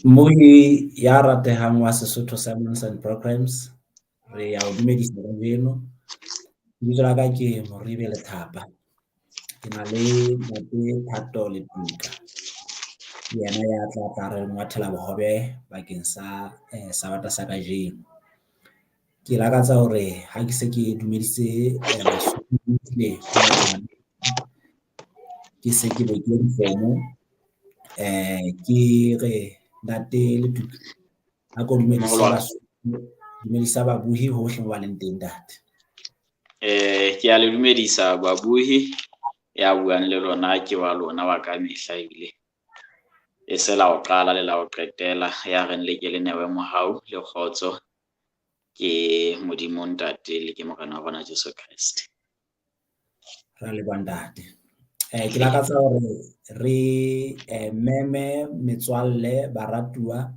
Mmohi ya ratehang wa Sesotho Sermons and Programs, re ya o dumedisa kajeno. Lebitso la ka ke Moribe Lethapa. Ke na le Ntate Thato Letuka. Ke yena ya tla tla re ngwathela bohobe bakeng sa Sabata sa kajeno. Ke lakatsa hore ha ke se ke dumedise ke se ke bekile difomo, ke re Ntate Letuka a ko dumedisa babuhi hohle mo ba leng teng ntate. Ke a le dumedisa babuhi, ya buang le lona ke wa lona wa ka mehla ebile e se la ho qala le la ho qetela, ya reng le ke le newe mohau le kgotso ke Modimo Ntate le ke Morena wa rona Jesu Kreste. Ra leboha ntate. Ke lakatsa hore re meme metswalle baratuwa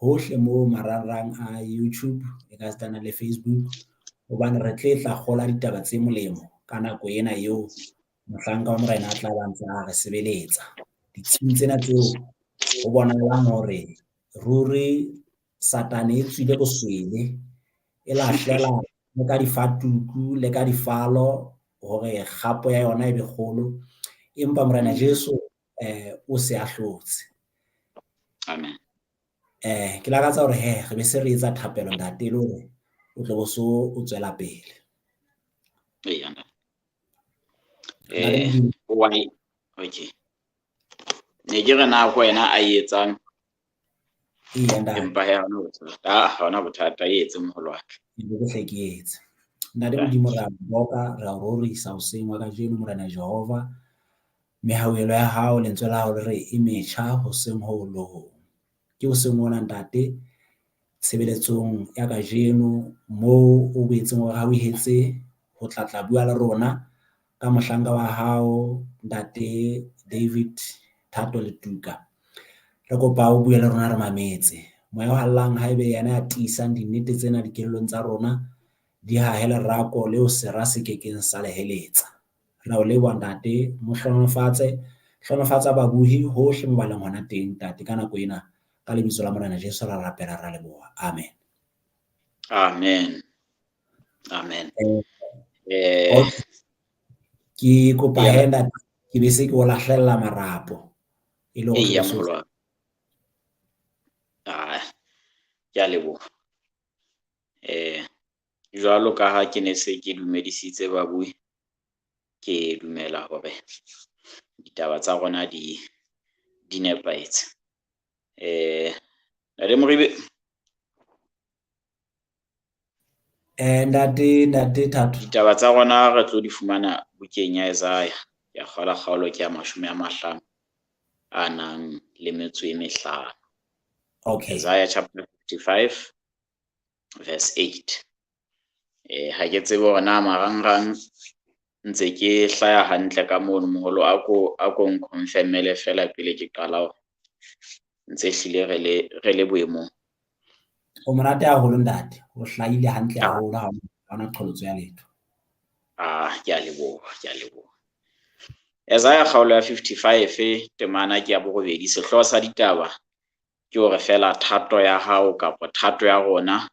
hohle moo marangrang a YouTube e ka sitana le Facebook, hobane re tle tla kgola ditaba tse molemo ka nako ena eo mohlanka wa Morena a tla ba ntse a re sebeletsa. Ditsing tsena tseo ho bonahalang hore ruri Satane e tswile boswele, e lahlela le ka difatuku le ka difalo hore kgapo ya yona e be kgolo, empa Morena Jesu o se a hlotse. Amen. Ke lakatsa hore he re be se re etsa thapelo ntate le hore o tle bo so o tswela pele. Eya. Okay. Ne ke re na ko wena a etsang? Empa he ha hona bothata, e etse moholo wa ka. Ke hle ke etse. Ntate Modimo, re a boka, re a rorisa hoseng wa kajeno Morena Jehova. Mehauhelo ya hao, lentswe la hao le re e metjha hoseng ho le hong. Ke hoseng ona ntate, tshebeletsong ya kajeno moo o boetseng o re hauhetse ho tla tla bua le rona ka mohlanka wa hao ntate David Thato Letuka. Re kopa o bue le rona re mametse. Moya o hallang haebe yena ya tiisang dinnete tsena dikelellong tsa rona, di hahe lerako leo sera se kekeng sa le heletsa. Re a o leboha ntate, mo hlohonolofatse, hlohonolofatsa babuhi hohle mo ba leng hona teng ntate ka nako ena. Ka lebitso la Morena Jesu ra rapela, ra leboha. Amen. Amen. Amen. Ke kopa he ntate ke be se ke o lahlella marapo e le hore Ke a leboha. Jwalo ka ha ke ne se ke dumedisitse babui, ke dumela hore ditaba tsa rona di nepahetse. Ntate Moribe. Ntate Thato. Ditaba tsa rona re tlo di fumana bukeng ya Isaiah ya kgola kgaolo ke ya 50 a nang le metso e mehlano. Okay. Isaiah chapter 55 verse 8. Ha ke tsebe hore na marangrang ntse ke hlaya hantle ka mono moholo, a ko nconfirmele fela pele ke qala hore ntse hlile re le boemong. O monate haholo ntate, o hlahile hantle haholo, ha hona qholotso ya letho. Ke a leboha, ke a leboha. Isaiah kgaolo ya 55 temana ke ya borobedi, sehlooho sa ditaba ke hore fela thato ya hao kapa thato ya rona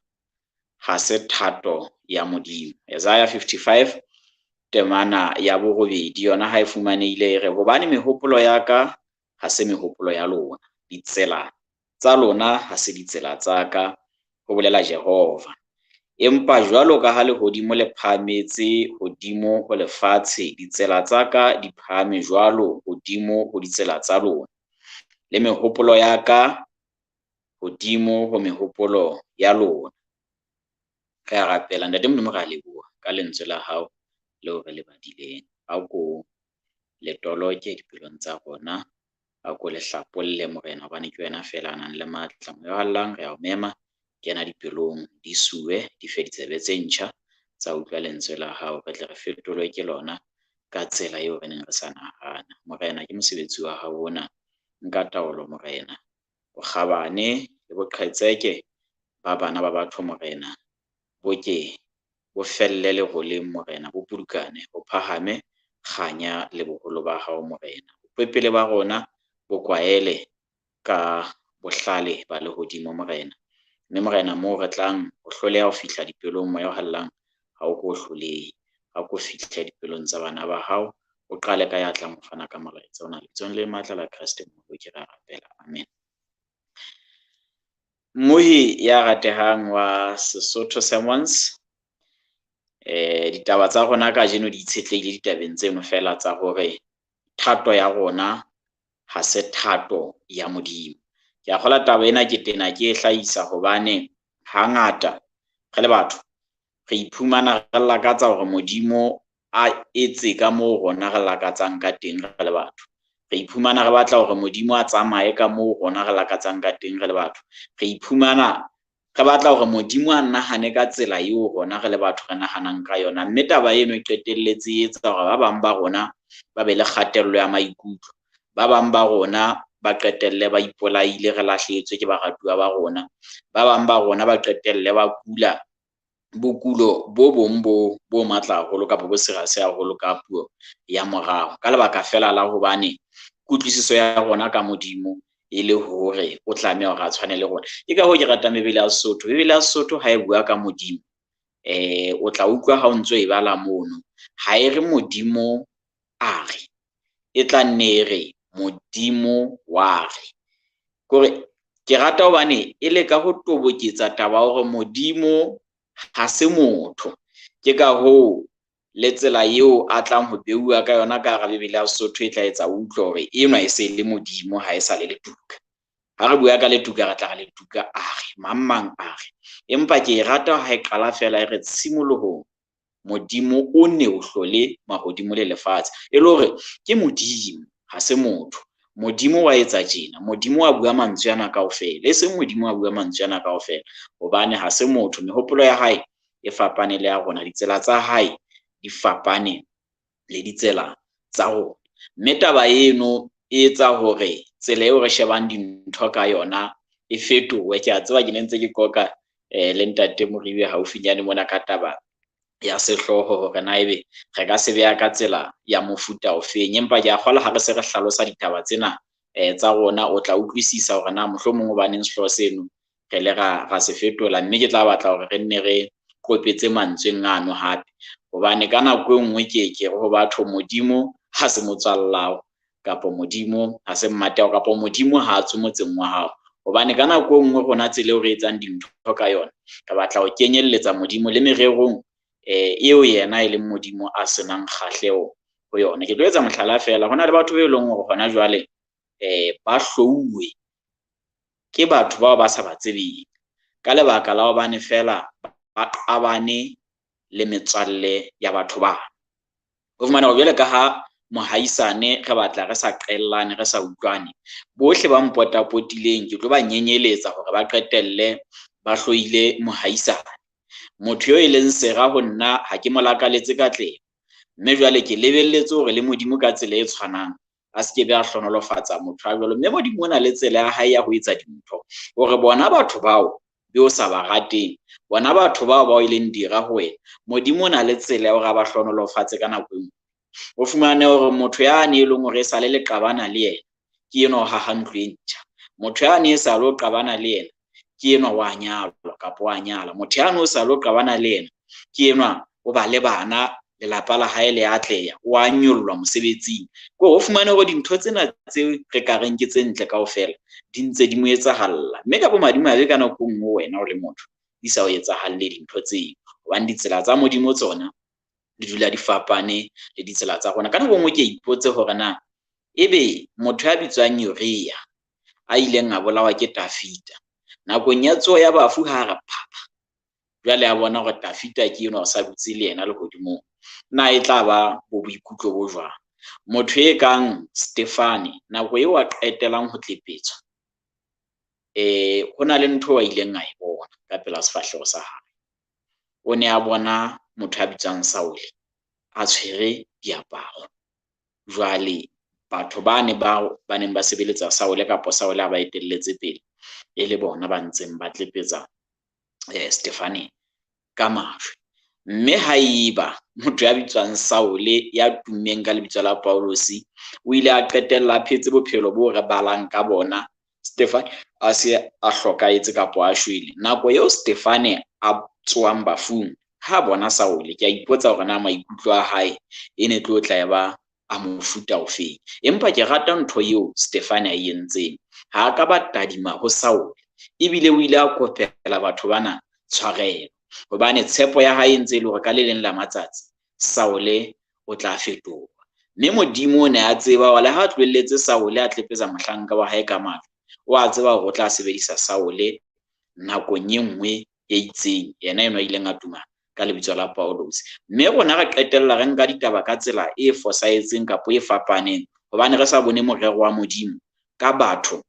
ha se thato ya Modimo. Isaiah 55 temana ya borobedi yona ha e fumanehile e re, hobane mehopolo ya ka ha se mehopolo ya lona, ditsela tsa lona ha se ditsela tsa ka, ho bolela Jehova. Empa jwalo ka ha lehodimo le phahametse hodimo ho lefatshe, ditsela tsa ka di phahame jwalo hodimo ho ditsela tsa lona, le mehopolo ya ka hodimo ho mehopolo ya lona. Re a rapela Ntate Modimo, re a leboha ka lentswe la hao leo re le badileng. A ko le toloke dipelong tsa rona, a ko le hlapolle Morena, hobane ke wena fela a nang le matla. Moya o hallang re a o mema, kena dipelong, di suwe, di fe ditsebe tse ntjha tsa utlwa lentswe la hao, re tle re fetolwe ke lona ka tsela eo re neng re sa nahana. Morena, ke mosebetsi wa hao ona, nka taolo Morena. Bokgabane le boqhetseke ba bana ba batho Morena, bo ke bo felle leroleng Morena, bo pudukane, bo phahame kganya le boholo ba hao Morena. Bopepele ba rona bo kwaele ka bohlale ba lehodimo Morena. Mme Morena moo re tlang ho hloleha ho fihla dipelong, Moya o Halalelang ha o ko hlolehe, ha ko fihle dipelong tsa bana ba hao, o qale ka ya tlang ho fana ka molaetsa ona. Lebitsong le matla la Kreste Mmoloki re a rapela, amen. Mmohi ya ratehang wa Sesotho Sermons, ditaba tsa rona kajeno di itshetlehile ditabeng tseno fela tsa hore thato ya rona ha se thato ya Modimo. Ke a kgolwa taba ena ke tena ke e hlahisa hobane hangata re le batho re iphumana re lakatsa hore Modimo a etse ka moo rona re lakatsang ka teng re le batho. Re iphumana re batla hore Modimo a tsamaye ka moo rona re lakatsang ka teng re le batho. Re iphumana re batla hore Modimo a nahane ka tsela eo rona re le batho re nahanang ka yona. Mme taba eno e qetelletse e etsa hore ba bang ba rona ba be le kgatello ya maikutlo. Ba bang ba rona ba qetelle ba ipolaile, re lahlehetswe ke baratuwa ba rona. Ba bang ba rona ba qetelle ba kula bokulo bo bong bo matla haholo kapa bo serious haholo ka puo ya morao, ka lebaka fela la hobane kutlwisiso ya rona ka Modimo e le hore o tlameha hore a tshwane le rona. Ke ka hoo ke ratang Bibele ya Sesotho. Bibele ya Sesotho ha e bua ka Modimo, o tla utlwa ha o ntso e bala mono, ha e re Modimo a re, e tla nne e re Modimo wa re. Kore ke rata hobane e leka ho toboketsa taba ya hore Modimo ha se motho. Ke ka hoo le tsela eo a tlang ho beuwa ka yona ka hara Bibele ya Sesotho e tla etsa o utlwe hore enwa e se le Modimo, ha e sa le letuka. Ha re bua ka letuka, re tla re letuka a re, mang mang a re. Empa ke e rata ha e qala fela e re tshimolohong Modimo o ne o hlole mahodimo le lefatshe. E le hore ke Modimo, ha se motho. Modimo wa etsa tjena, Modimo wa bua mantswe ana kaofela, e seng Modimo wa bua mantswe ana kaofela, hobane ha se motho. Mehopolo ya hae e fapane le ya rona, ditsela tsa hae di fapane le ditsela tsa rona. Mme taba eno e etsa hore tsela eo re shebang dintho ka yona e fetohe. Ke a tseba ke ne ntse ke qoqa le ntate Moribe haufinyane mona ka taba ya sehlooho hore na ebe re ka se beha ka tsela ya mofuta ofeng, empa ke a kgolwa ha re se re hlalosa ditaba tsena tsa rona, o tla utlwisisa hore na mohlomong hobaneng sehlooho seno re le ra se fetola. Mme ke tla batla hore re nne re qopetse mantsweng ano hape, hobane ka nako e nngwe ke ke re ho batho Modimo ha se motswallao, kapa Modimo ha se mmateo, kapa Modimo ha a tswe motseng wa hao. Hobane ka nako e nngwe rona tsela eo re etsang dintho ka yona, re batla ho kenyelletsa Modimo le mererong eo yena e leng Modimo a senang kgahleho ho yona. Ke tlo etsa mohlala fela, ho na le batho be leng hore hona jwale ba hlouwe ke batho bao ba sa ba tsebeng, ka lebaka la hobane fela ba qabane le metswalle ya batho ba. O fumana hore jwale ka ha mohaisane re batla re sa qellane, re sa utlwane, bohle ba mpotapotileng ke tlo ba nyenyeletsa hore ba qetelle ba hloile mohaisane. Motho eo e leng sera ho nna ha ke mo lakaletse katleho, mme jwale ke lebelletse hore le Modimo ka tsela e tshwanang a se ke be a hlonolofatsa motho a jwalo. Mme Modimo o na le tsela ya hae ya ho etsa dintho hore bona batho bao be o sa ba rateng, bona batho bao bao e leng dira ho wena, Modimo o na le tsela ya hore a ba hlonolofatse ka nako e nngwe. O fumane hore motho yane e leng hore e sale le qabana le yena, ke enwa o haha ntlo e ntjha. Motho yane e sa lo qabana le yena, ke enwa wa nyalwa kapa wa nyala. Motho yane o sa lo qabana le yena, ke enwa o ba le bana, lelapa la hae le atleha, o a nyollwa mosebetsing. Ko o fumane hore dintho tsena tse re ka reng ke tse ntle kaofela di ntse di mo etsahalla. Mme ka bomadimabe ka nako e nngwe wena o le motho di sa o etsahalle dintho tseo, hobane ditsela tsa Modimo tsona di dula di fapane le ditsela tsa rona. Ka nako e nngwe ke a ipotse hore na ebe motho ya bitswang Urea a ileng a bolawa ke Tafita nakong ya tsoho ya bafu ha re phapha, jwale a bona hore Tafita ke enwa o sa dutse le yena lehodimong, na e tla ba bo boikutlo bo jwang? Motho e kang Stefane nako eo a qetelang ho tlepetswa, ho na le ntho a ileng a e bona ka pela sefahleho sa hae. O ne a bona motho a bitswang Saule a tshwere diaparo. Jwale batho bane bao ba neng ba sebeletsa Saule kapa Saule a ba etelletse pele, e le bona ba ntseng ba tlepetsa Stefane ka majwe. Mme haeba motho ya bitswang Saule ya tummeng ka lebitso la Paulosi o ile a qetella a phetse bophelo bo re balang ka bona Stefane a se a hlokahetse kapa a shwele. Nako eo Stefane a tsoang bafung, ha bona Saule, ke a ipotsa hore na maikutlo a hae e ne tlo tla ba a mofuta ofeng. Empa ke rata ntho eo Stefane a e entseng. Ha a ka ba tadima ho Saule, ebile o ile a kopela batho bana tshwarelo, hobane tshepo ya hae e ntse e le hore ka le leng la matsatsi Saule o tla fetoha. Mme Modimo o ne a tseba hore le ha a tlohelletse Saule a tlepetsa mohlanka wa hae ka majwe, o a tseba hore o tla sebedisa Saule nakong e nngwe e itseng, yena enwa a ileng a tuma ka lebitso la Paulus. Mme rona re qetella re nka ditaba ka tsela e fosahetseng kapa e fapaneng, hobane re sa bone morero wa Modimo ka batho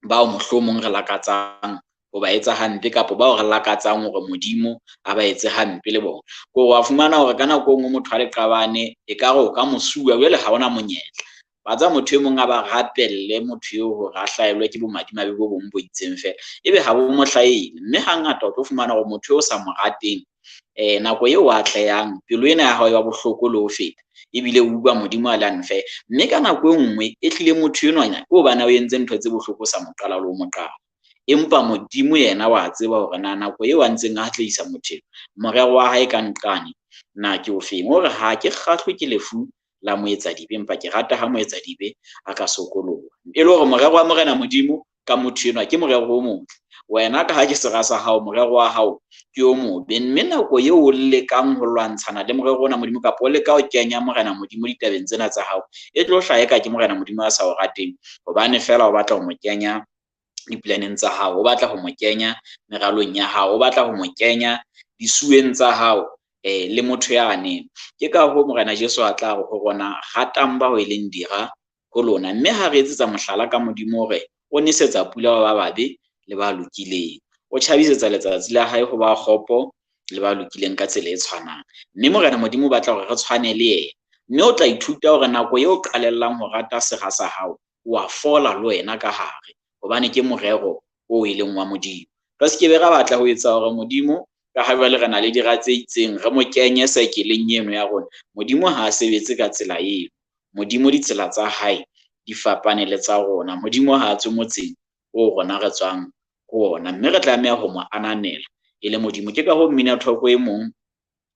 bao mohlomong re lakatsang ho ba etsa hampe kapa bao re lakatsang hore Modimo a ba etse hampe le bona. Ko wa fumana hore ka nako e nngwe motho a le qabane ekare o ka mo suwa, jwale ha hona monyetla. Ba tsa motho e mong a ba rapelle motho eo hore a hlahelwe ke bomadimabe bo bong bo itseng fela, ebe ha bo mo hlahele. Mme hangata o tlo fumana hore motho eo o sa mo rateng, nako eo a atlehang, pelo ena ya hao ya bohloko le ho feta, ebile o utlwa Modimo a le unfair. Mme ka nako e nngwe e hlile motho enwa ke hobane o entse ntho tse bohloko o sa mo qala le ho mo qala. Empa Modimo yena wa tseba hore na nako eo a ntseng a atlehisa motho eo, morero wa hae ka nqane na ke ofeng. O re ha ke kgahlwe ke lefu la moetsadibe, empa ke rata ha moetsadibe a ka sokoloha. E le hore morero wa Morena Modimo ka motho enwa ke morero o motle. Wena ka ha ke sera sa hao, morero wa hao ke o mobe. Mme nako eo o lekang ho lwantshana le morero ona Modimo kapa o leka ho kenya Morena Modimo ditabeng tsena tsa hao, e tlo hlaha eka ke Morena Modimo a sa o rateng, hobane fela o batla ho mo kenya diplaneng tsa hao, o batla ho mo kenya meralong ya hao, o batla ho mo kenya disuweng tsa hao le motho yane. Ke ka hoo Morena Jesu a tla re ho rona, ratang bao e leng dira ho lona. Mme ha re etsetsa mohlala ka Modimo hore o nesetsa pula ho ba babe le ba lokileng, o tjhabisetsa letsatsi la hae ho ba kgopo le ba lokileng ka tsela e tshwanang. Mme Morena Modimo o batla hore re tshwane le yena. Mme o tla ithuta hore nako eo o qalellang ho rata sera sa hao, wa fola le wena ka hare, hobane ke morero o e leng wa Modimo. Re se ke be ra batla ho etsa hore Modimo, ka ha jwale re na le dira tse itseng, re mo kenye sekeleng eno ya rona. Modimo ha a sebetse ka tsela eo. Modimo ditsela tsa hae di fapane le tsa rona. Modimo ha a tswe motseng o rona re tswang ho ona, mme re tlameha ho mo ananela e le Modimo. Ke ka hoo mminathoko e mong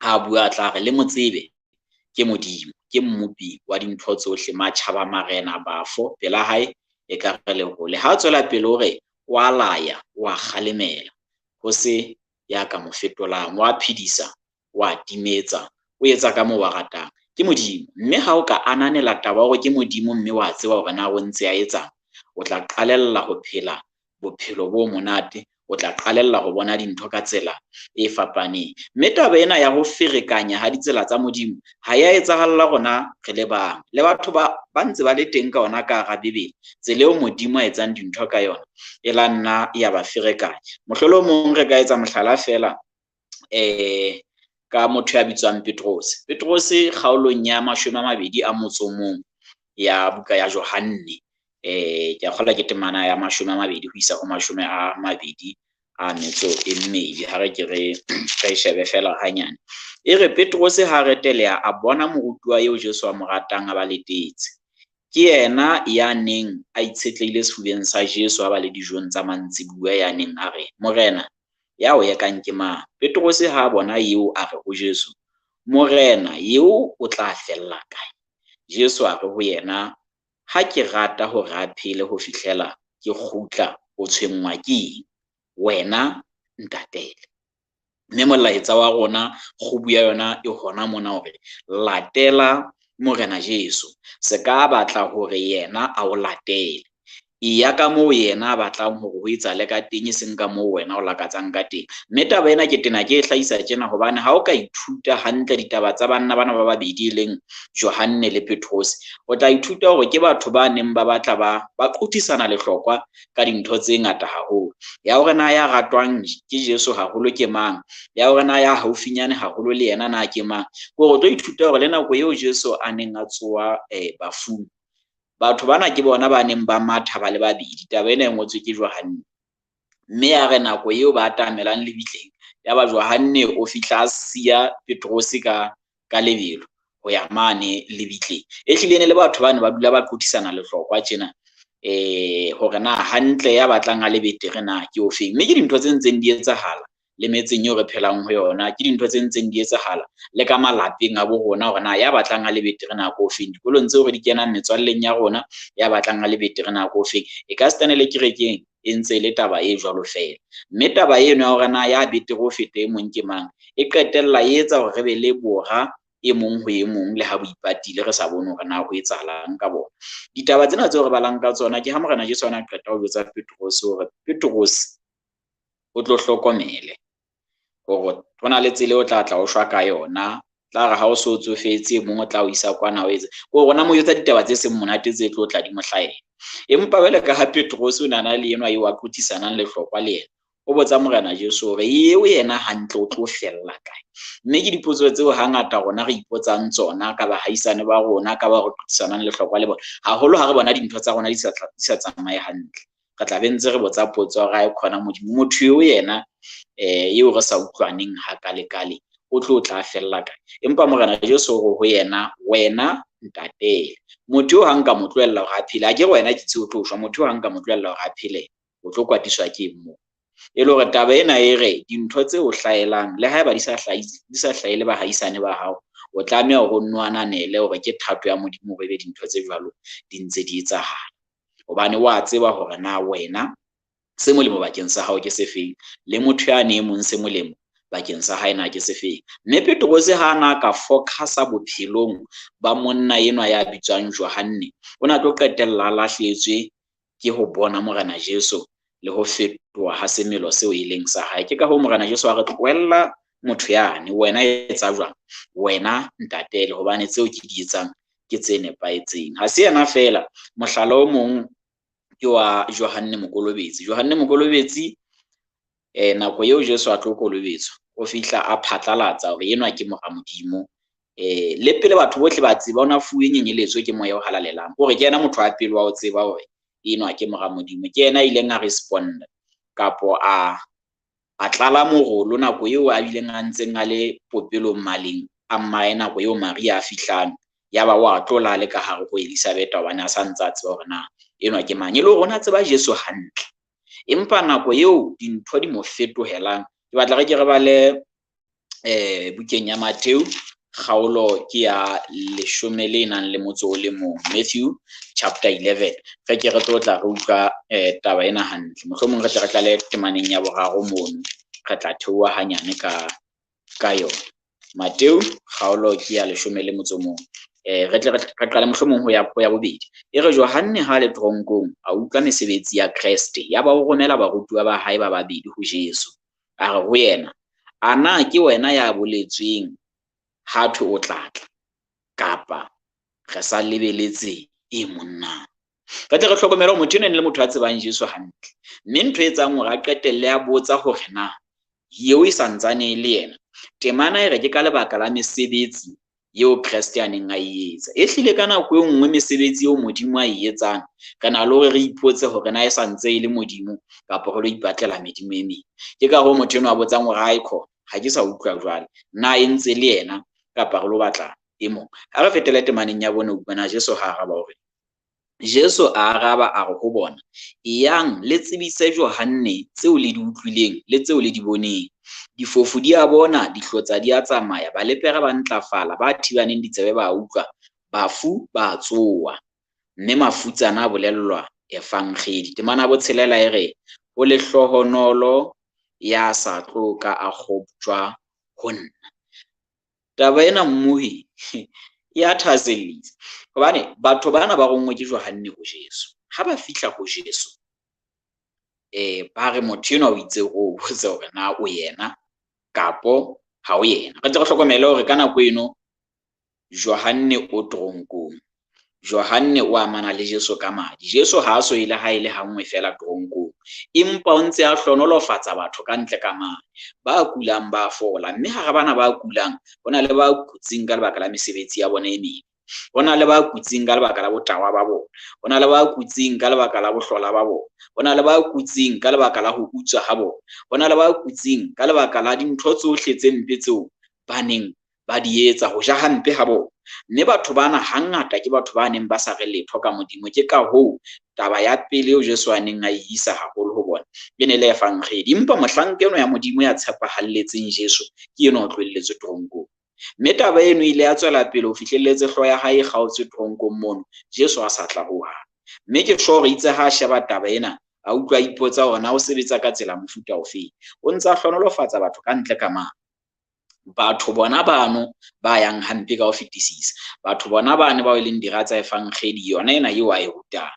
ha bua a tla re le mo tsebe ke Modimo, ke mmopi wa dintho tsohle, matjhaba, marena, bafo pela hae e ka re lehole. Ha a tswela pele hore wa laya, wa kgalemela, ho se ya ka mo fetolang, wa phedisa, wa timetsa, o etsa ka moo wa ratang. Ke Modimo. Mme ha o ka ananela taba hore ke Modimo mme wa tseba hore na o ntse a etsang, o tla qalella ho phela bophelo bo monate, o tla qalella ho bona dintho ka tsela e fapaneng. Mme taba ena ya ho ferekanya ha ditsela tsa Modimo ha ya etsahalla rona re le bang. Le batho ba ntse ba le teng ka ona ka hara Bibele, tsela eo Modimo a etsang dintho ka yona e la nna ya ba ferekanya. Mohlolomong re ka etsa mohlala fela ka motho ya bitswang Petrose. Petrose kgaolong ya 21 ya buka ya Johanne, ke a kgolwa ke temana ya 20 ho isa ho 22, ha re ke re shebe fela hanyane. E re Petrose ha reteleha a bona morutuwa eo Jesu a mo ratang a ba letetse. Ke yena ya neng a itshetlehile sefubeng sa Jesu a ba le dijong tsa mantsibuya, ya neng a re, Morena, ya o ekang ke mang? Petrose ha bona eo a re ho Jesu, Morena, eo o tla fella kae? Jesu a re ho yena, ha ke rata hore a phele ho fihlela ke kgutla, o tshwenngwa ke eng? Wena ntatele. Mme molaetsa wa rona, kgubu ya yona e hona mona hore latela Morena Jesu. Se ka batla hore yena a o latele. Eya ka moo yena a batlang hore ho etsahale ka teng, e seng ka moo wena o lakatsang ka teng. Mme taba ena ke tena ke e hlahisa tjena hobane ha o ka ithuta hantle ditaba tsa banna bana ba babedi e leng Johanne le Petrose, o tla ithuta hore ke batho ba neng ba batla ba qothisana lehlokwa ka dintho tse ngata haholo. Ya hore na ya ratwang ke Jesu haholo ke mang, ya hore na ya haufinyane haholo le yena na ke mang. Ke hore o tlo ithuta hore le nako eo Jesu a neng a tsoha bafung, batho bana ke bona ba neng ba matha ba le babedi. Taba ena e ngotswe ke Johanne. Mme ya re nako eo ba atamelang lebitleng, ya ba Johanne o fihla a siya Petrose ka lebelo ho ya mane lebitleng. E hlile ne le batho ba ne ba dula ba qothisana lehlokwa tjena. Hore na hantle ya batlang a le betere na ke ofeng. Mme ke dintho tse ntseng di etsahala le metseng eo re phelang ho yona, ke dintho tse ntseng di etsahala le ka malapeng a bo rona, hore na ya batlang a le betere na ke ofeng. Dikolong tseo re di kenang, metswalleng ya rona, ya batlang a le betere na ke ofeng. E ka sitana le kerekeng e ntse e le taba e jwalo feela. Mme taba eno ya hore na ya betere ho feta e mong ke mang, e qetella e etsa hore re be le bora e mong ho e mong, le ha bo ipatile re sa bone hore na ho etsahalang ka bona. Ditaba tsena tseo re balang ka tsona ke ha Morena Jesu a na qeta ho jwetsa Petrose hore Petrose o tlo hlokomele hore ho na le tsela o tla tla o shwa ka yona, tla re ha o so tsofetse mong o tla o isa kwana o etse ko rona mo jwetsa ditaba tse seng monate tse tlo tla di mo hlahela. Empa jwale ka ha Petrose o na le enwa eo a qothisanang lehlokwa le yena, o botsa Morena Jesu hore eo yena hantle o tlo fella kae. Mme ke dipotso tseo hangata rona re ipotsang tsona ka bahaisane ba rona, ka ba re qothisanang lehlokwa le bona, haholo ha re bona dintho tsa rona di sa tsamaye hantle. Re tla be ntse re botsa potso ya hore ha e khona Modimo, motho eo yena eo re sa utlwaneng hakalekale o tlo tla fella kae. Empa Morena Jesu o re ho yena, wena ntatele. Motho eo ha nka mo tlohella hore a phele, ha ke re wena ke tse o tlo shwa, motho eo ha nka mo tlohella hore a phele, o tlo kwatiswa ke eng moo? E le hore taba ena e re dintho tse o hlahelang le haeba di sa hlahele bahaisane ba hao, o tlameha hore o nno ananele hore ke thato ya Modimo hore ebe dintho tse jwalo di ntse di etsahala. Hobane wa tseba hore na wena se molemo bakeng sa hao ke se feng, le motho ya ne mong se molemo bakeng sa hae na ke se feng. Mme Petrose ha na ka focusa bophelong ba monna enwa ya bitswang Johanne, o na tlo qetella a lahletswe ke ho bona Morena Jesu le ho fetoha ha semelo seo e leng sa hae. Ke ka hoo Morena Jesu a re tlohella motho yane, wena etsa jwang? Wena ntatele, hobane tseo ke di etsang ke tse nepahetseng. Ha se yena feela, mohlala o mong ke wa Johanne Mokolobetsi. Johanne Mokolobetsi nako eo Jesu a tlo kolobetswa, o fihla a phatlalatsa hore enwa ke mora Modimo. Le pele batho bohle ba tseba, o na fuwe nyenyeletso ke Moya o Halalelang, hore ke yena motho wa pele wa ho tseba hore enwa ke mora Modimo. Ke yena a ileng a responda kapo a tlala morolo nako eo a bileng a ntseng a le popelong maleng a mmae, nako eo Maria a fihlang, ya ba wa tlola le ka hare ho Elizabeth, hobane a sa ntse a tseba hore na enwa ke mang. E le hore o na tseba Jesu hantle, empa nako eo dintho di mo fetohelang. Ke batla re ke re bale bukeng ya Matthew, kgaolo ke ya 11 le nang le motso o le mong, Matthew chapter 11. Re ke re tlo tla re utlwa taba ena hantle, mohlomong re tle re tlale temaneng ya boraro mono, re tla theoha hanyane ka yona. Matthew kgaolo ke ya 11 le motso o mong. Re tle re qale mohlomong ho ya bobedi. E re Johanne ha le tronkong a utlwa mesebetsi ya Kreste, ya ba o romela barutuwa ba hae ba babedi ho Jesu. A re ho yena, a na ke wena ya boletsweng ha thwe o tla tla, kapa re sa lebeletse e mong na? Re tle re hlokomele hore motho enwa e ne le motho a tsebang Jesu hantle, mme ntho e etsang hore a qetelle a botsa hore na eo e santsane e le yena, temana e re ke ka lebaka la mesebetsi eo Kreste a neng a e etsa. E hlile ka nako e nngwe mesebetsi eo Modimo a e etsang, re na le hore re ipotse hore na e santse e le Modimo kapa re lo ipatlela medimo e meng. Ke ka hoo motho enwa a botsang hore ha e khona, ha ke sa utlwa jwale, na e ntse le yena kapa re lo batla e mong. Ha re fetele temaneng ya bone, utlwa na Jesu ha araba hore Jesu a araba a re ho bona, eyang le tsebise Johanne tseo le di utlwileng le tseo le di boneng. Difofu di a bona, dihlotsa di a tsamaya, balepera ba ntlafala, ba thibaneng ditsebe ba utlwa, bafu ba tsoha, mme mafutsana a bolellwa evangedi. Temana ya botshelela e re, ho lehlohonolo ya sa tlo ka a kgoptjwa ho nna. Taba ena mmuhi e a thahasellisa, hobane batho bana ba ronngwe ke Johanne ho Jesu. Ha ba fihla ho Jesu, ba re motho enwa o itse o botse hore na o yena kapo ha o yena. Re tle re hlokomele hore ka nako eno Johanne o tronkong. Johanne o amana le Jesu ka madi. Jesu ha a so ile ha ile ha nngwe fela tronkong, empa o ntse a hlonolofatsa batho ka ntle ka mane. Ba kulang ba fola, mme hara bana ba kulang ho na le ba kutseng ka lebaka la mesebetsi ya bona e mebe, ho na le ba kutseng ka lebaka la botawa ba bona, ho na le ba kutseng ka lebaka la bohlola ba bona, ho na le ba kutseng ka lebaka la ho utswa ha bona, ho na le ba kutseng ka lebaka la dintho tsohle tse mpe tseo ba neng ba di etsa, ho ja hampe ha bona. Mme batho bana hangata ke batho ba neng ba sa re letho ka Modimo. Ke ka hoo taba ya pele eo Jesu a neng a e isa haholo ho bona e ne le evangedi. Empa mohlanka enwa ya Modimo ya tshepahalletseng Jesu ke enwa o tlohelletswe teronkong. Mme taba eno ile ya tswela pele ho fihlelletse hlooho ya hae e kgaotswe teronkong mono, Jesu a sa tla hohang. Mme ke sure hore itse ha a sheba taba ena, a utlwa a ipotsa hore na o sebetsa ka tsela mofuta ofeng. O ntse a hlohonolofatsa batho ka ntle ka mane. Batho bona bano ba yang hampe ka ho fetisisa, batho bona bane bao e leng dira tsa evangedi yona ena eo a e rutang.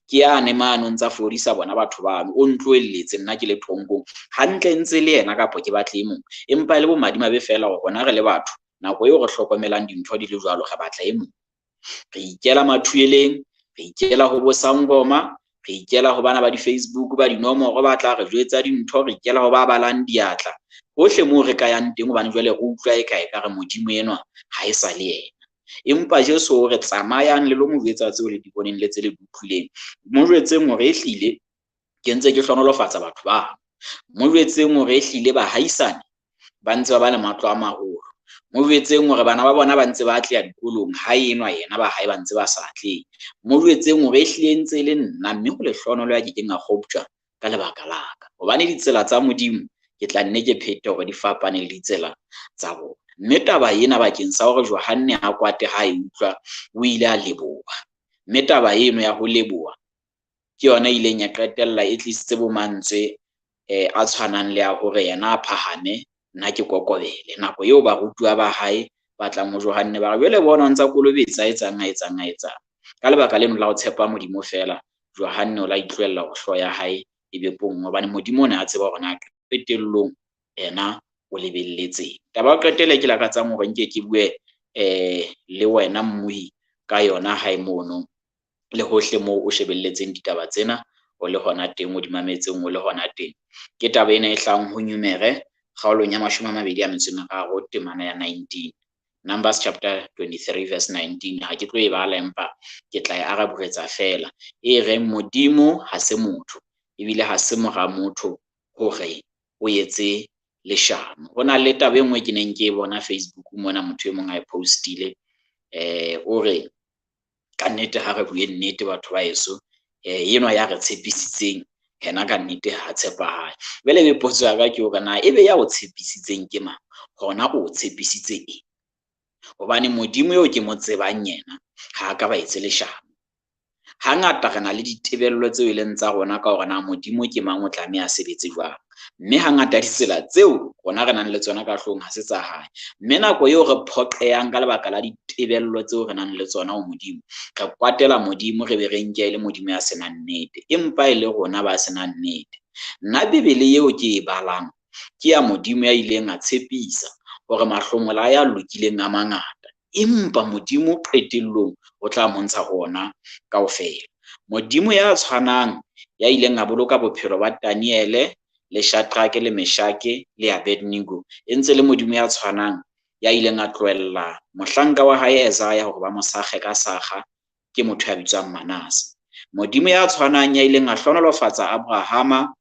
Ke yane mane o ntsa fodisa bona batho bano, o ntlohelletse nna ke le teronkong. Hantle ntse le yena kapa ke batle e mong. Empa e le bomadimabe feela hore rona re le batho, nako eo re hlokomelang dintho di le jwalo, re batla e mong. Re ikela mathueleng, re ikela ho bo sangoma, re ikela ho bana ba di-Facebook ba dinomoro ba tla re jwetsa dintho, re ikela ho ba balang diatla. Hohle moo re ka yang teng hobane jwale re utlwa e ka ekare Modimo enwa ha e sa le yena. Empa Jesu o re tsamayang le lo mo jwetsa tseo le di boneng le tse le di utlwileng. Mo jwetseng hore ehlile ke ntse ke hlohonolofatsa batho ba. Mo jwetseng hore ehlile bahaisane ba ntse ba ba le matlo a maholo. Mo jwetseng hore bana ba bona ba ntse ba atleha dikolong, ha enwa yena ba hae ba ntse ba sa atlehe. Mo jwetseng hore ehlile ntse le nna mme ho lehlohonolo ya kekeng a kgoptjwa ka lebaka la ka. Hobane ditsela tsa Modimo ke tla nne ke phete hore di fapane le ditsela tsa bona. Mme taba ena bakeng sa hore Johanne a kwate ha e utlwa, o ile a leboha. Mme taba eno ya ho leboha ke yona e ileng ya qetella e tlisitse bo mantswe a tshwanang le a hore yena a phahame, nna ke kokobele. Nako eo barutuwa ba hae ba tlang ho Johanne ba re, jwale bona o ntsa kolobetsa, a etsang, a etsang, a etsang. Ka lebaka leno la ho tshepa Modimo feela, Johanne o la itlohella hore hlooho ya hae e be ponngwe, hobane Modimo o ne a tseba hore na qetellong yena o lebelletseng. Taba ya ho qetela ke lakatsang hore nke ke bue le wena mmuhi ka yona hae mono le hohle moo o shebelletseng ditaba tsena, o le hona teng, o di mametseng, o le hona teng. Ke taba ena e hlahang ho Numere kgaolong ya 23 temana ya 19. Numbers chapter 23 verse 19. Ha ke tlo e bala empa ke tla e araburetsa feela. E reng Modimo ha se motho ebile ha se mora motho hore o etse leshano. Ho na le taba e nngwe ke neng ke e bona Facebook mona, motho e mong a e postile, o re ka nnete ha re bue nnete batho ba heso, enwa ya re tshepisitseng yena ka nnete ha tshepahale. Jwale ebe potso ya ka ke hore na ebe ya o tshepisitseng ke mang, hona o tshepisitse eng? Hobane Modimo eo ke mo tsebang yena ha a ka ba etse leshano. Hangata re na le ditebello tseo e leng tsa rona ka hore na Modimo ke mang, o tlameha a sebetse jwang. Mme hangata ditsela tseo rona re nang le tsona ka hloohong ha se tsa hae. Mme nako eo re phoqeyang ka lebaka la ditebello tseo re nang le tsona ho Modimo, re kwatela Modimo, re be re nke e le Modimo ya senang nnete, empa e le rona ba senang nnete. Nna Bibele eo ke e balang ke ya Modimo ya ileng a tshepisa hore mahlomola a ya lokileng a mangata, empa Modimo qetellong o tla montsha ho ona kaofela. Modimo ya tshwanang ya ileng a boloka bophelo ba Daniele le Shadrake le Meshake le Abednego, e ntse le Modimo ya tshwanang ya ileng a tlohella mohlanka wa hae Isaiah hore ba mo sakge ka sakga, ke motho ya bitswang Manase. Modimo ya tshwanang ya ileng a hlohonolofatsa Abrahama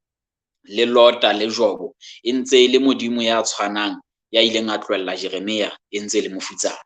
le Lota le Jobo, e ntse e le Modimo ya tshwanang ya ileng a tlohella Jeremia e ntse e le mofutsana.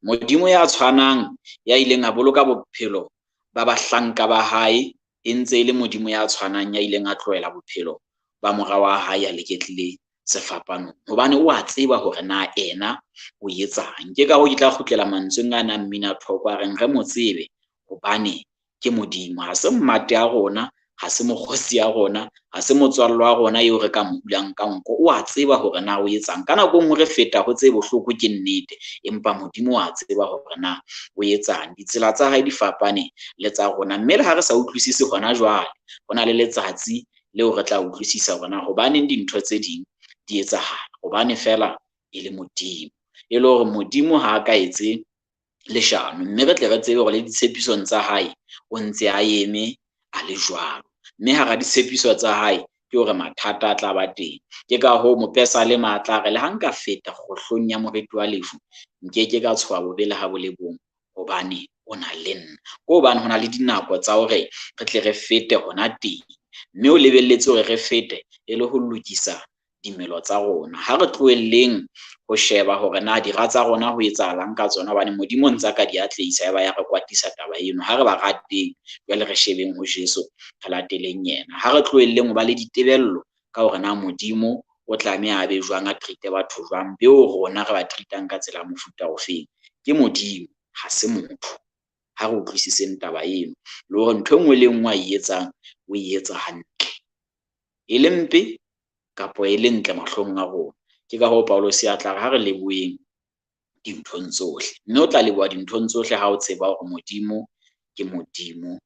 Modimo ya tshwanang ya ileng a boloka bophelo ba bahlanka ba hae, e ntse e le Modimo ya tshwanang ya ileng a tlohela bophelo ba mora wa hae ya leketlile sefapanong, hobane o a tseba hore na ena o etsang. Ke ka hoo ke tla kgutlela mantsweng a nang mmina thoko a reng re mo tsebe hobane ke Modimo, ha se mmate ya rona, ha se mokgosi ya rona, ha se motswallo wa rona eo re ka mo hulang ka nko. O a tseba hore na o etsang. Ka nako e nngwe re feta ho tse bohloko ke nnete, empa Modimo o a tseba hore na o etsang. Ditsela tsa hae di fapane le tsa rona, mme le ha re sa utlwisise hona jwale, ho na le letsatsi leo re tla utlwisisa hore na hobaneng dintho tse ding di etsahala, hobane feela e le Modimo. E le hore Modimo ha a ka etse leshano, mme re tle re tsebe hore le ditshepisong tsa hae o ntse a eme a le jwalo. Mme hara ditshepiso tsa hae ke hore mathata a tla ba teng. Ke ka hoo mopesalema a tla re, le ha nka feta kgohlong ya moriti wa lefu, nkeke ka tshoha bobe le ha bo le bong, hobane o na le nna. Ke hobane ho na le dinako tsa hore re tle re fete hona teng, mme o lebelletse hore re fete e le ho lokisa dimelo tsa rona. Ha re tlohelleng ho sheba hore na dira tsa rona ho etsahalang ka tsona, hobane Modimo ntsa ka di atlehisa, ya ba ya re kwatisa taba eno. Ha re ba rateng, jwale re shebeng ho Jesu, re lateleng yena. Ha re tlohelleng ho ba le ditebello ka hore na Modimo o tlameha a be jwang, a treat-e batho jwang, beo rona re ba treat-ang ka tsela ya mofuta ofeng. Ke Modimo, ha se motho. Ha re utlwisiseng taba eno, le hore ntho e nngwe le e nngwe a e etsang, o e etsa hantle, e le mpe kapa e le ntle mahlong a rona. Ke ka hoo Paulus a tla re ha re leboheng dinthong tsohle, mme o tla leboha dinthong tsohle ha o tseba hore Modimo ke Modimo,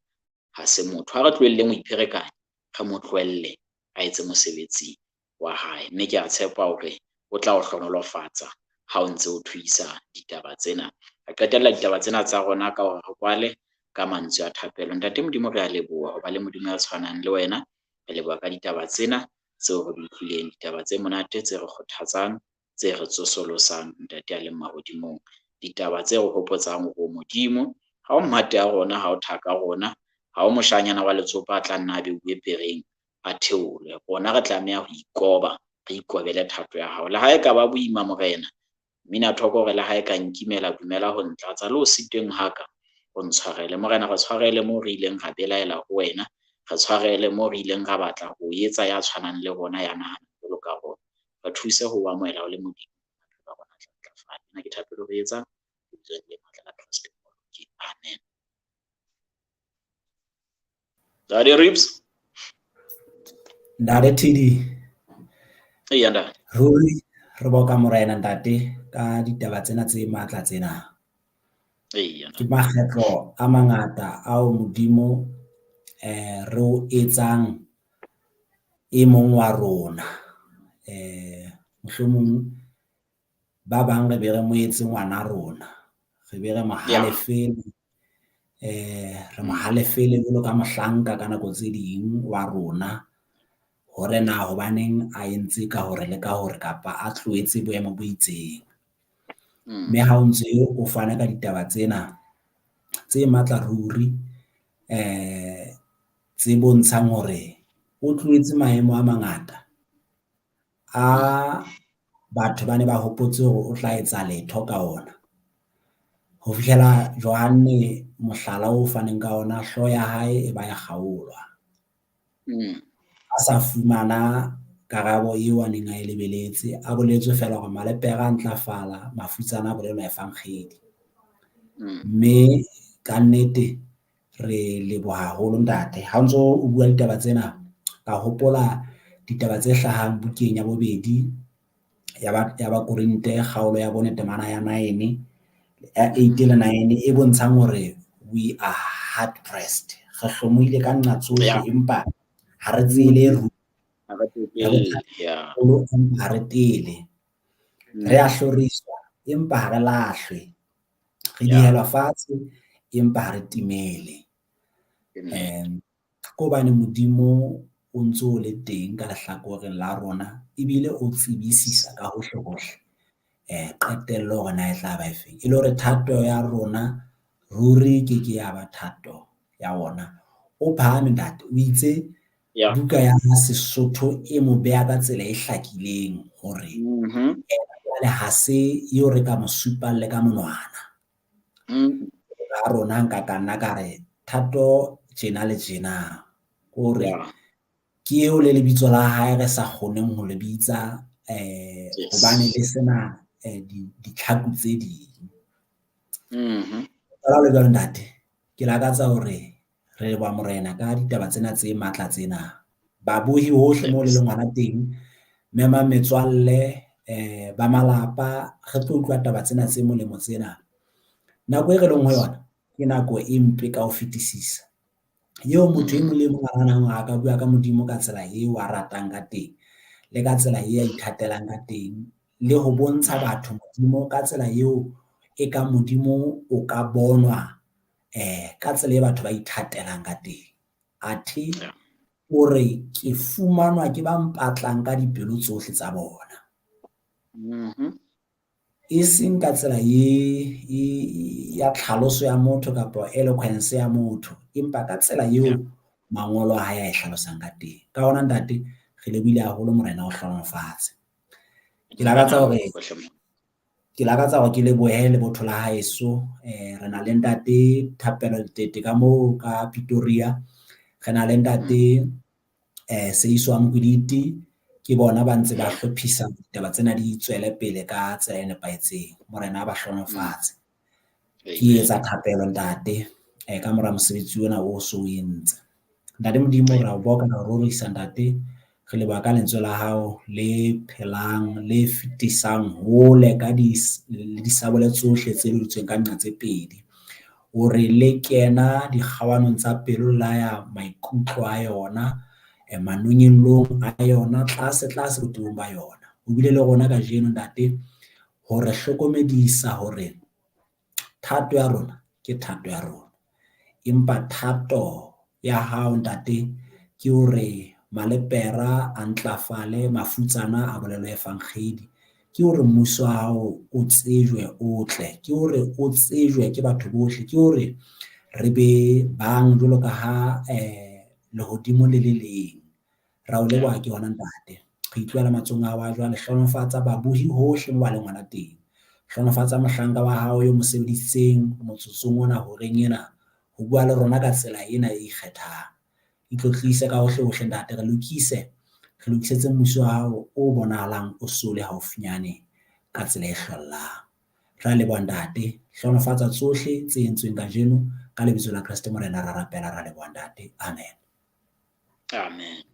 ha se motho. Ha re tlohelleng ho ipherekanya, re mo tlohelle a etse mosebetsi wa hae, mme ke a tshepa hore o tla o hlohonolofatsa ha o ntse o thuisa ditaba tsena. Re qetella ditaba tsena tsa rona ka hore re kwale ka mantswe a thapelo. Ntate Modimo, re a leboha ho ba le Modimo ya tshwanang le wena. Re leboha ka ditaba tsena tseo re di utlwileng, ditaba tse monate, tse re kgothatsang, tse re tsosolosang, Ntate ya leng mahodimong. Ditaba tse re hopotsang hore Modimo ha o mmate ya rona, ha o thaka rona, ha o moshanyana wa letsopa a tla nna a beuwe pereng a theolwe. Rona re tlameha ho ikoba, re ikobele thato ya hao. Le ha e ka ba boima, Morena, mmina thoko hore le ha e ka nkimela, dumela ho ntlatsa, le ho sitweng ha ka o ntshwarele. Morena, re tshwarele moo re ileng ra belaela ho wena, re tshwarele moo re ileng ra batla ho etsa ya tshwanang le rona, ya nahanang jwalo ka rona. Re thuse ho o amohela o le Modimo, maphelo a rona a tla ntlafala. Ena ke thapelo re etsang lebitsong le matla la Kreste Mmoloki. Amen. Daddy Ribs. Ntate TD. Eya, ntate. Ruri re boka Morena ntate ka ditaba tsena tse matla tsena. Eya. Ke makgetlo a mangata ao Modimo re o etsang e mong wa rona. Mohlomong ba bang re be re mo etse ngwana rona, re be re mo halefele, re mo halefele jwalo ka mohlanka ka nako tse ding wa rona, hore na hobaneng a entse ka hore le ka hore kapa a tlohetse boemo bo itseng. Mme ha o ntse o fana ka ditaba tsena tse matla ruri, tse bontshang hore o tlohetse maemo a mangata a batho ba ne ba hopotse hore o tla etsa letho ka ona. Ho fihlela Johanne mohlala o faneng ka ona, hlooho ya hae e ba ya kgaolwa. A sa fumana karabo eo a neng a e lebeletse, a boletswe feela hore malepera a ntlafala, mafutsana a bolelwa efankgedi. Mme ka nnete re leboha haholo ntate. Ha o ntso o bua ditaba tsena, ka hopola ditaba tse hlahang bukeng ya bobedi ya Bakorinte kgaolo ya 4 temana ya 9, ya 8 le 9, e bontshang hore we are hard pressed. Re hlomohile ka nqa tsohle, empa ha re tsele ruri. Ha re tele. Re a hloriswa, empa ha re lahlwe. Re dihelwa fatshe, empa ha re timele. Ke hobane Modimo o ntso o le teng ka lehlakoreng la rona, ebile o tsebisisa ka hohle hohle qetello hore na e tla ba efeng. E le hore thato ya rona ruri ke ke ya ba thato ya ona. O phahame ntate, o itse buka ya Sesotho e mo beha ka tsela e hlakileng hore jwale ha se eo re ka mo supang le ka monwana. Ha rona nka ka nna ka re thato tjena le tjena, hore ke eo le lebitso la hae re sa kgoneng ho le bitsa hobane le sena ditlhaku tse ding. Jwale jwale ntate, ke lakatsa hore re leboha Morena ka ditaba tsena tse matla tsena. Babohi hohle moo le leng hona teng, mema metswalle ba malapa, re tlo utlwa taba tsena tse molemo tsena. Nako e re leng ho yona ke nako e mpe ka ho fetisisa. Eo motho e mong le mong a nahanang hore a ka bua ka Modimo ka tsela eo a ratang ka teng, le ka tsela e a ithatelang ka teng, le ho bontsha batho Modimo ka tsela eo e ka Modimo o ka bonwa ka tsela e batho ba ithatelang ka teng. Athe o re ke fumanwa ke ba mpatlang ka dipelo tsohle tsa bona. E seng ka tsela e ya tlhaloso ya motho kapa eloquence ya motho, empa ka tsela eo mangolo a hae a e hlalosang ka teng. Ka hona ntate, Re lebohile haholo, Morena o hlohonolofatse. Ke lakatsa hore ke lakatsa hore ke lebohe lebotho la haeso. Re na le ntate Thapelo Letete ka moo ka Pretoria. Re na le ntate Seiswa Mokwiditi. Ke bona ba ntse ba hlophisa ditaba tsena di tswele pele ka tsela e nepahetseng. Morena a ba hlohonolofatse. Ke etsa thapelo ntate ka mora mosebetsi ona o so o entse. Ntate Modimo, re a o boka, re a o rorisa ntate. Re leboha ka lentswe la hao le phelang, le fetisang hole ka disabole tsohle tse lotsweng ka nqa tse pedi. O re le kena dikgawanong tsa pelo la ya maikutlo a yona, manonyellong a yona, tlase tlase botebong ba yona. O bile le rona kajeno ntate hore hlokomedisa hore thato ya rona ke thato ya rona. Empa thato ya hao ntate ke hore malepera a ntlafale, mafutsana a bolelwe evankgedi. Ke hore mmuso wa hao o tsejwe o tle, ke hore o tsejwe ke batho bohle, ke hore re be bang jwalo ka ha lehodimo le le leng. Ra o leboha ke hona ntate. Re itlohela matsohong a hao a jwale. Hlohonolofatsa babohi hohle moo ba leng hona teng. Hlohonolofatsa mohlanka wa hao eo mo sebedisitseng motsotsong ona horeng ena ho bua le rona ka tsela ena e ikgethang. Itlotlise ka hohle hohle ntate, re lokise, re lokisetse mmuso wa hao o bonahalang o so le haufinyane ka tsela e hlollang. Re a leboha ntate, hlohonolofatsa tsohle tse entsweng kajeno ka lebitso la Kreste Morena ra rapela, ra leboha ntate. Amen. Amen.